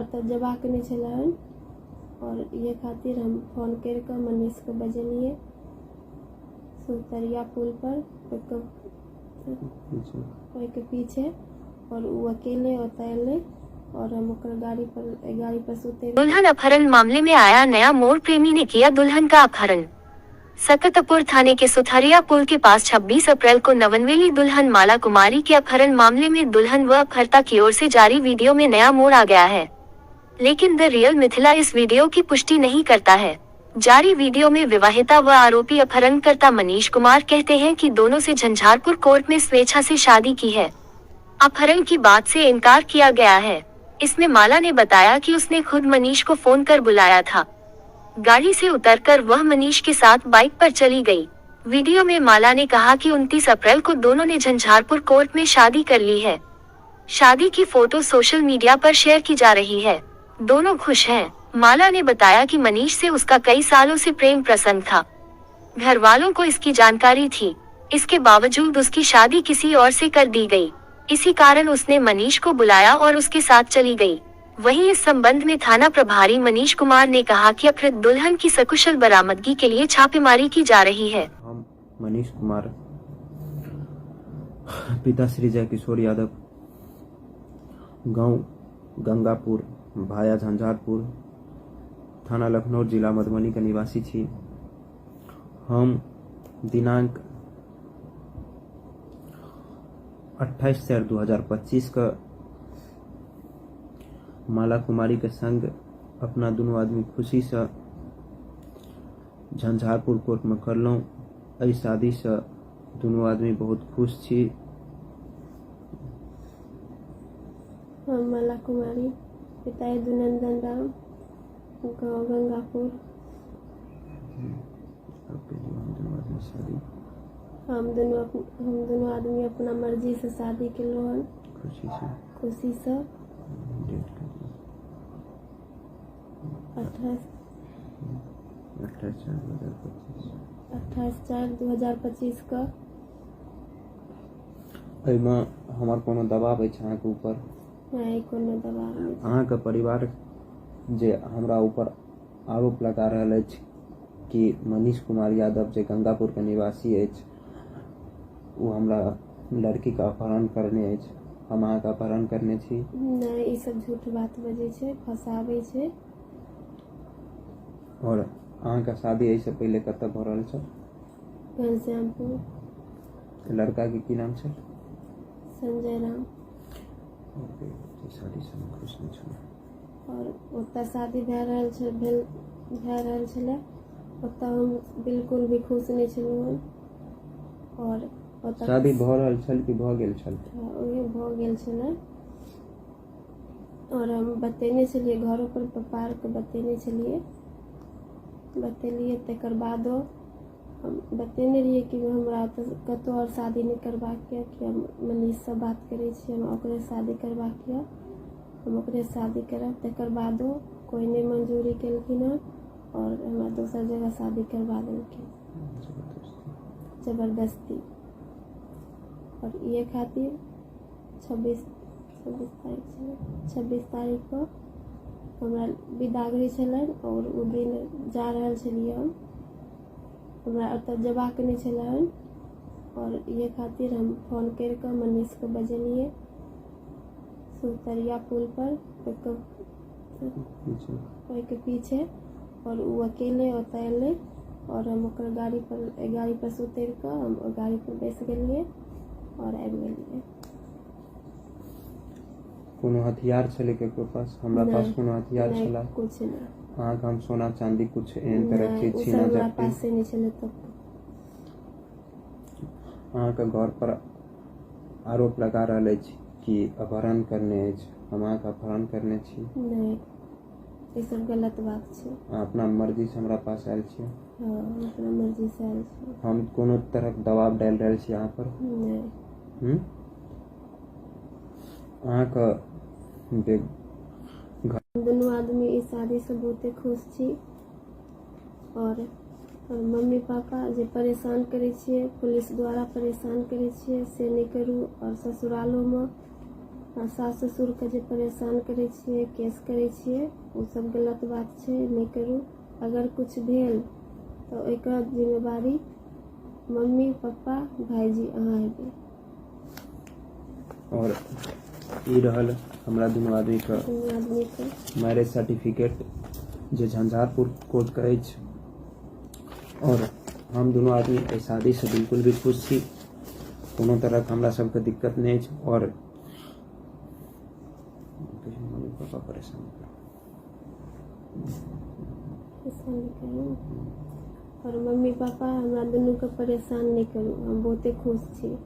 ओतऽ जेबाक नहि छलै हन आओर इहे खातिर हम फोन करि कऽ मनीषके बजेलियै सुतरिया पुल पर ओहिके ओहिके पीछे आओर ओ अकेले ओतऽ एलै आओर हम ओकर गाड़ी पर गाड़ी पर से उतरि। दुल्हन अपहरण मामले में आया नया मोड़, प्रेमी ने किया दुल्हन का अपहरण। सकतपुर थाने के सुथरिया पुल के पास 26 अप्रैल को नवनवेली दुल्हन माला कुमारी के अपहरण मामले में दुल्हन व अपहर्ता की ओर से जारी वीडियो में नया मोड़ आ गया है, लेकिन the real Mithila इस वीडियो की पुष्टि नहीं करता है। जारी वीडियो में विवाहिता व आरोपी अपहरणकर्ता मनीष कुमार कहते हैं कि दोनों से झंझारपुर कोर्ट में स्वेच्छा से शादी की है, अपहरण की बात से इनकार किया गया है। इसमें माला ने बताया कि उसने खुद मनीष को फोन कर बुलाया था। गाड़ी से उतरकर वह मनीष के साथ बाइक पर चली गई। वीडियो में माला ने कहा कि 29 अप्रैल को दोनों ने झंझारपुर कोर्ट में शादी कर ली है। शादी की फोटो सोशल मीडिया पर शेयर की जा रही है। दोनों खुश हैं। माला ने बताया कि मनीष से उसका कई सालों से प्रेम प्रसंग था। घर वालों को इसकी जानकारी थी। इसके बावजूद उसकी शादी किसी और से कर दी गई। इसी कारण उसने मनीष को बुलाया और उसके साथ चली गई। वहीं इस संबंध में थाना प्रभारी मनीष कुमार ने कहा कि अपहृत दुल्हन की सकुशल बरामदगी के लिए छापेमारी की जा रही है। हम मनीष कुमार, पिता श्री जयकिशोर यादव, गांव गंगापुर, भाया झंझारपुर, थाना लखनऊ, जिला मधुबनी के निवासी छी। हम दिनांक 28/4/2025 के माला कुमारी के संग अपना दुनू आदमी खुशीसँ झंझारपुर कोर्टमे करलहुँ। एहि शादीसँ दुनू आदमी बहुत खुश छी। हम माला कुमारी, पिता यदुनंदन राम, गाँव गंगापुर। हम दुनू आदमी अपना मर्जी से शादी केलहुँ हन खुशीसँ खुशीसँ। 28/4/2025। 28/4/2025 के। एहिमे हमर कोनो दबाव अछि अहाँके ऊपर? नहि, कोनो दबाव नहि। अहाँके परिवार जे हमरा ऊपर आरोप लगा रहल अछि कि मनीष कुमार यादव जे गंगापुरके निवासी अछि ओ हमरा लड़कीके अपहरण करने अछि, हम अहाँके अपहरण करने छी? नहि, ई सब झूठ बात बजै छै, फसाबै छै। आओर अहाँके शादी एहिसँ पहिले कतऽ भऽ रहल छल? घनश्यामपुर। लड़काके की नाम छल? संजय राम। शादीसँ हम खुश नहि छलहुँ। आओर ओतऽ शादी भए रहल छै भेल भए रहल छलै, ओतऽ हम बिल्कुल भी खुश नहि छलहुँ हन। आओर ओतऽ शादी भऽ रहल छल कि भऽ गेल छल? ओहे भऽ गेल छलै। आओर हम बतेने छलियै घरो पर, पप्पा आरके बतेने छलियै। बतेलियै तकर बादो हम बतेने रहियै कि हमरा तऽ कतहु आओर शादी नहि करबाक यऽ, कि हम मनीषसँ बात करै छी, हमरा ओकरे शादी करबाक यऽ, हम ओकरे शादी करब। तकर बादो कोइ नहि मंजूरी केलखिन हन आओर हमरा दोसर जगह शादी करबा देलखिन जबरदस्ती। आओर इहे खातिर 26 तारीख छलै, 26 तारीखके हमरा विदागरी छलनि आओर ओ दिन जा रहल छलियै हम। हमरा ओतऽ जेबाक नहि छलै हन आओर इहे खातिर हम फोन करि कऽ मनीषके बजेलियै सुतरिया पुल पर ओहिके ओहिके पीछे आओर ओ अकेले ओतऽ एलै आओर हम ओकर गाड़ी पर गाड़ी पर से उतरि कऽ हम ओहि गाड़ी पर बैस गेलियै आओर आबि गेलियै। कोनो हथियार छलै ककरो पास? हमरा पास नहि, कोनो हथियार नहि, छलै? किछु नहि। अहाँके हम सोना चाँदी कुछ एहन तरहक नहि, चीज ओ सब छीना हमरा झपटी? पासे नहि छलै तब। अहाँके घर पर आरोप लगा रहल अछि कि अपहरण करने अछि, हम अहाँके अपहरण करने छी? नहि, ई सब गलत बात छै। अहाँ अपना मर्जीसँ हमरा पास आयल छियै? हँ, हम अपना मर्जीसँ आयल छी। हम कोनो तरहक दबाव डालि रहल छी अहाँ पर? नहि। अहाँके जे दुनू आदमी ई शादीसँ बहुते खुश छी। आओर मम्मी पापा जे परेशान करै छियै, पुलिस द्वारा परेशान करै छियै, से नहि करू। आओर ससुरालोमे आ सास ससुरके जे परेशान करै छियै, केस करै छियै, ओ सब गलत बात छै, नहि करू। अगर किछु भेल तऽ ओहिके जिम्मेवारी मम्मी पप्पा भाइजी अहाँ हेबै। आओर ई रहल हमरा दुनू आदमीके दुनू आदमीके मैरिज सर्टिफिकेट जे झंझारपुर कोर्टके अछि। आओर हम दुनू आदमी एहि शादीसँ बिल्कुल भी खुश छी, कोनो तरहके हमरा सबके दिक्कत नहि अछि। आओर मम्मी पापा परेशान परेशान नहि करू। आओर मम्मी पापा हमरा दुनूके परेशान नहि करू, हम बहुते खुश छी।